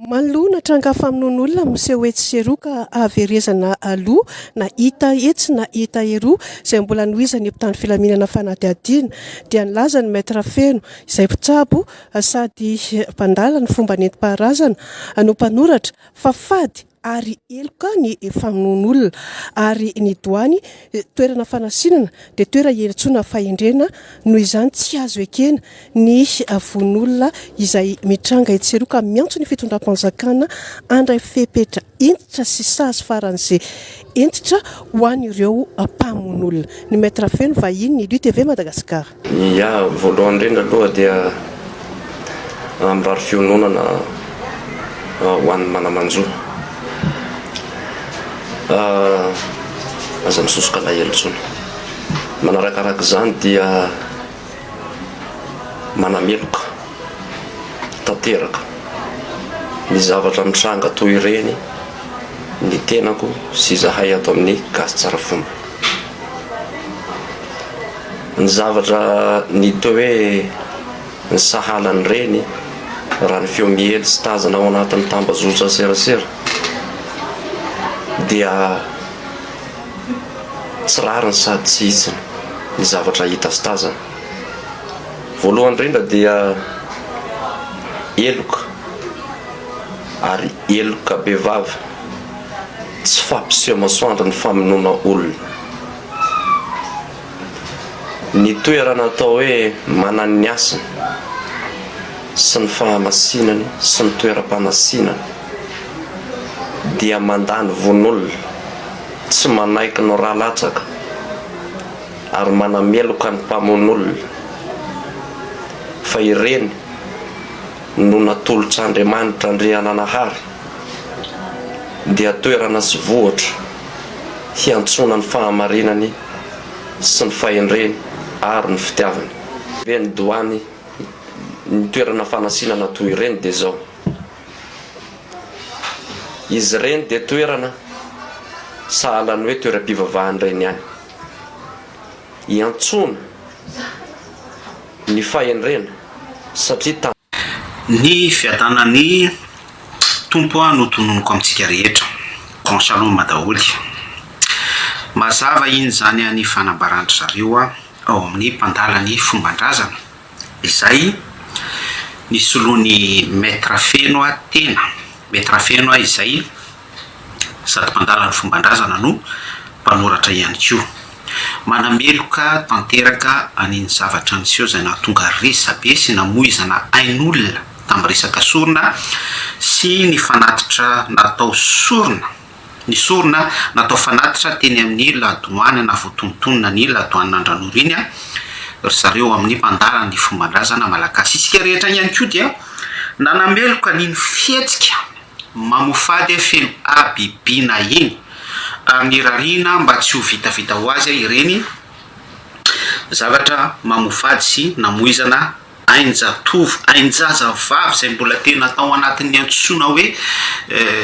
Manoloana tranga famonoan'olona miseho etsy sy eroa ka ahaverezana aloha na hita etsy na hita eroa izay mbola nohizan'ny mpitandro filaminana fanadihadiana dia nilaza ny Maître Feno izay mpitsabo sady mpandala ny fomba nentim-paharazana no mpanoratra fa fady ary heloka ny famonoan'olona ary ny doany toerana fanasinana dia toera iantsoana fahendrena noho izany tsy azo ekena ny vono olona izay mitranga etsy sy eroa ka miantso ny fitondram-panjakana handray fepetra hentitra sy sazy faran'izay hentitra ho an'ireo mpamono olona. Ny Maître Feno vahiny ny LUTV Madagascar. Ya, voalohany indrindra aloha dia mirary fiononana ho an'ny mana-manjo. Aza misosoka alahelo intsony. Manarakaraka izany dia manameloka tanteraka ny zavatra mitranga toy ireny ny tenako sy izahay ato amin'ny Gasy Tsara Fomba. Ny zavatra ny toy hoe ny sahala an'ireny raha ny feo miely sy tazana ao anatin'ny tambazotra serasera dia Tsy rariny sady tsy hitsiny ny zavatra hita sy tazana. Voalohany indrindra dia heloka ary heloka bevava tsy fampiseho masoandro ny famonoana olona. Ny toerana atao hoe manan'ny hasiny sy ny fahamasinany sy ny toeram-panasinana dia mandà ny vono olona, tsy manaiky ny ra latsaka ary manameloka ny mpamono olona fa ireny no natolotr'Andriamanitra Andriananahary dia toerana sy vohitra hiantsoana ny fahamarinany sy ny fahendreny ary ny fitiavany. Ireny doany ny toerana fanasinana toy ireny dia izao, izy ireny dia toerana sahala ny hoe toeram-pivavahana ireny ihany, iantsoana ny fahendrena satria tan. Ny fiadanan'ny Tompo no tononiko amintsika rehetra. Grand Shalom daholo. Mazava iny izany ny fanambaran-dry zareo ao amin'ny mpandala ny fomban-drazana izay nisoloan'i Maître Feno tena. Maître Feno izay sady mpandala ny fomban-drazana no mpanoratra ihany koa. Manameloka tanteraka an'iny zavatra niseho izay nahatonga resabe sy namoizana ain'olona tamin'ny resaka sorona sy ny fanatitra natao sorona ny sorona natao fanatitra teny amin'ny ladoany na voatonontonona ny ladoanin'Andranoro iny ry zareo amin'ny mpandala ny fomban-drazana malagasy. Isika rehetra ihany koa dia nanameloka an'iny fihetsika Mamofady feno habibiana iny ary nirariana mba tsy ho vitavita ho azy ireny zavatra mamofady sy namoizana ain-jatovo, ain-jazavavy izay mbola tena tao anatin'ny antsoina hoe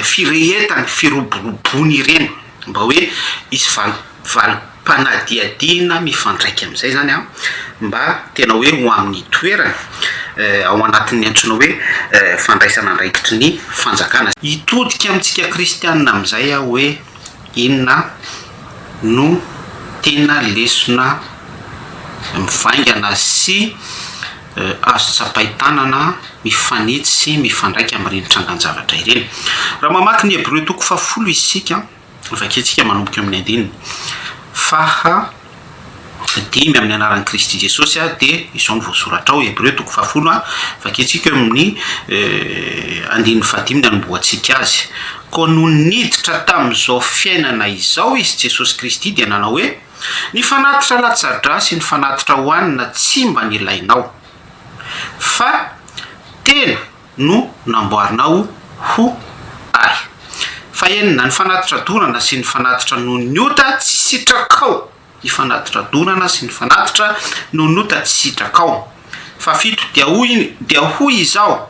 firehetany, firoborobony ireny mba hoe hisy valim-panadihadiana mifandraika amin'izay izany an, mba tena hoe ho amin'ny toerany ao anatin'ny antsoina hoe fandraisana andraikitry ny fanjakana. Hitodika amintsika kristianina amin'izay aho hoe inona no tena lesona mivaingana sy azo tsapain-tanana mifanitsy sy mifandraika amin'ireny trangan-javatra ireny. Raha mamaky ny Hebreo toko fahafolo isika, Vakintsika manomboka eo amin'ny andininy faha dimy amin'ny anaran'i Kristy Jesosy dia izao no voasoratra ao, Hebreo toko fahafolo, vakintsika eo amin'ny andininy fahadimy ny anombohantsika azy. Koa nony niditra tamin'izao fiainana izao Izy Jesosy Kristy dia nanao hoe, Ny fanatitra latsa-drà sy ny fanatitra hohanina tsy mba nilainao, fa tena no namboarinao ho ahy. Fahenina, ny fanatitra dorana sy ny fanatitra noho ny ota tsy sitrakao, ny fanatitra dorana sy ny fanatitra noho ny ota tsy sitrakao. Fahafito, dia hoy, dia hoy izaho,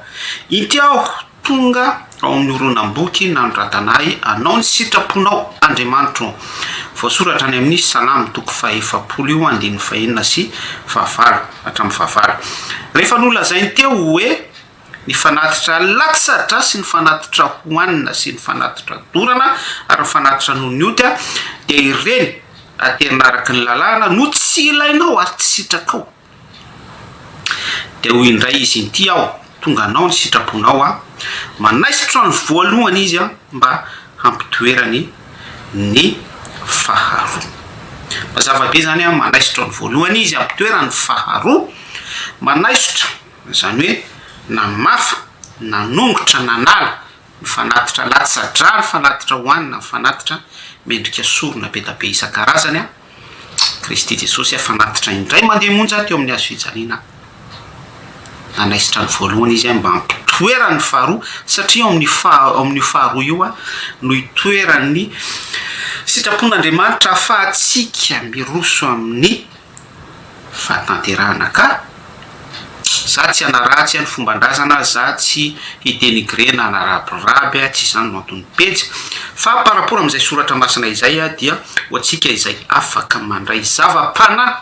Inty aho tonga ao amin'ny horonam-boky nanoratana ahy hanao ny sitraponao, Andriamanitro. Voasoratra any amin'ny Salamo toko fahefapolo io andininy fahenina sy fahavalo hatramin'ny fahavalo. Rehefa nolazainy teo hoe. Ny fanatitra latsa-drà sy ny fanatitra hohanina sy ny fanatitra dorana ary ny fanatitra noho ny ota dia ireny aterina araka ny lalàna no tsy ilainao ary tsy sitrakao. Dia hoy indray izy, Inty aho, tonga hanao ny sitraponao aho. Manaisotra ny voalohany izy mba hampitoerany ny faharoa. Mazava be izany, manaisotra ny voalohany izy hampitoerany ny faharoa. Manaisotra, izany hoe namafa, nanongotra, nanala ny fanatitra latsa-drà, ny fanatitra hohanina, ny fanatitra mendrika sorona be dia be isan-karazany. Kristy Jesosy fanatitra indray mandeha monja teo amin'ny hazo fijaliana. Nanaisotra ny voalohany izy mba hampitoerany ny faharoa, satria ao amin'ny faha, ao amin'io faharoa io no itoeran'ny sitrapon'Andriamanitra ahafahantsika miroso amin'ny fahatanterahana ka za tsy hanaratsy ny fomban-drazana, za tsy hi-denigrer na hanarabiraby, tsy izany no anton'ny pejy, fa par rapport amin'izay soratra masina izay dia ho antsika izay afaka mandray zava-panahy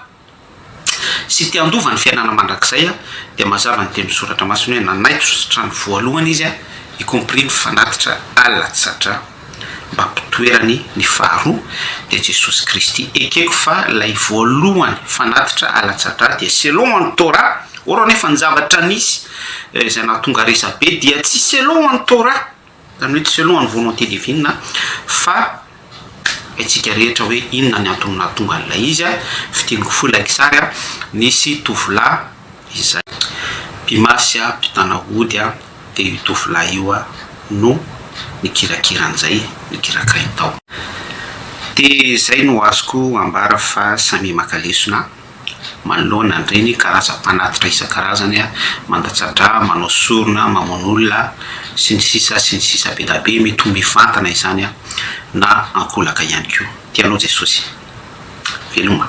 sy te handova ny fiainana mandrakizay dia mazava ny tenin'ny soratra masina hoe nanaitsotra ny voalohany izy y compris ny fanatitra alatsa-drà. mba hampitoerany ny faharoa dia Jesosy Kristy. Ekeko fa ilay voalohany fanatitra alatsa-drà dia selon ny Torah, or anefa ny zavatra nisy izay nahatonga resabe dia tsy selon ny Torah, izany hoe tsy selon ny volonté divine fa haintsika rehetra hoe inona ny antony nahatonga an'ilay izy. Fintiniko fohy ilay kisary, nisy tovolahy izay mpimasy, mpitana ody, dia io tovolahy io no nikirakira an'izay nikirakirainy tao. Dia izay no azoko ambara fa samia maka lesona manoloana an'ireny karazam-panatitra isan-karazany, mandatsa-drà, manao sorona, mamono olona, sy ny sisa sy ny sisa be da be, mety ho mivantana izany na ankolaka ihany koa. Tia anao Jesosy. Veloma.